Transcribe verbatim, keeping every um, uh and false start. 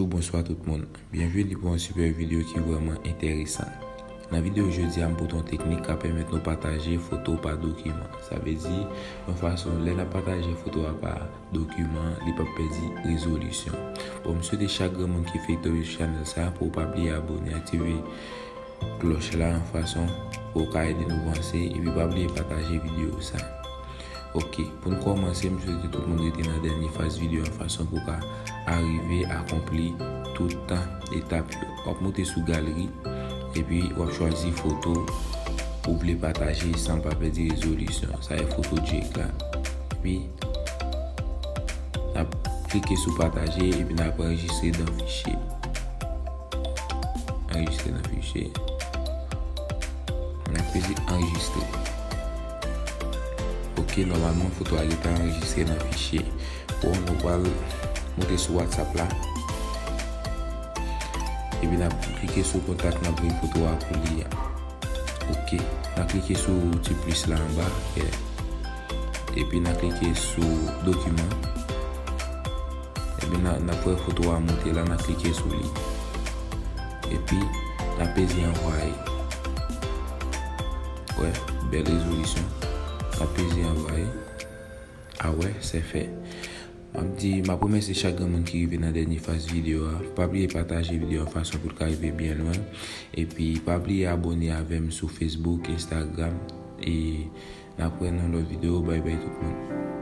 Bonjou, bonswa tout moun. Byenveni pou yon sipè videyo ki vrèman enteresan. Nan videyo jodi a, m pote yon teknik k ap pèmèt nou pataje foto pa dokiman. Sa vle di, yon fason, lè n ap pataje foto a pa dokiman, li p ap pèdi rezolisyon. Bon, m swete chak granmoun ki fenk tonbe sou chanèl sa a pou w pa bliye abòne, aktive klòch la yon fason pou w ka ede nou vanse, epi pa bliye pataje videyo sa. Ok, pou n kòmanse, m swete tout moun rete nan dènye faz videyo an fason pou w ka arive akonpli tout etap yo. W ap moute sou galeri, epi w ap chwazi foto ou vle pataje san l pa pèdi rezolisyon. Sa e foto dirèk la. Epi, n ap klike sou pataje, epi n ap anrejistre dan fichye. Anrejistre nan fichye. N ap peze anrejistre. Ok, nòmalman, foto a gentan anrejistre nan fichye. Bon, nou pral moute sou WhatsApp la. Epi n ap klike sou kontak, n ap voye foto a pou li a. Ok, n ap klike sou ti plis la anba. Yeah. Epi n ap klike sou dokiman. Epi n ap, n ap wè foto a monte la, n ap klike sou li. Epi n ap peze anvwaye. Wè, bèl rezolisyon. N ap peze anvwaye. A wè, se fè. M ap di, m ap remèsye chak granmoun ki rive nan dènye faz videyo a. Pa bliye pataje videyo an fason pou l ka rive byen lwen. Epi pa bliye abòne avè m sou Facebook, Instagram. E n ap wè nan lòt videyo. Bay bay tout moun.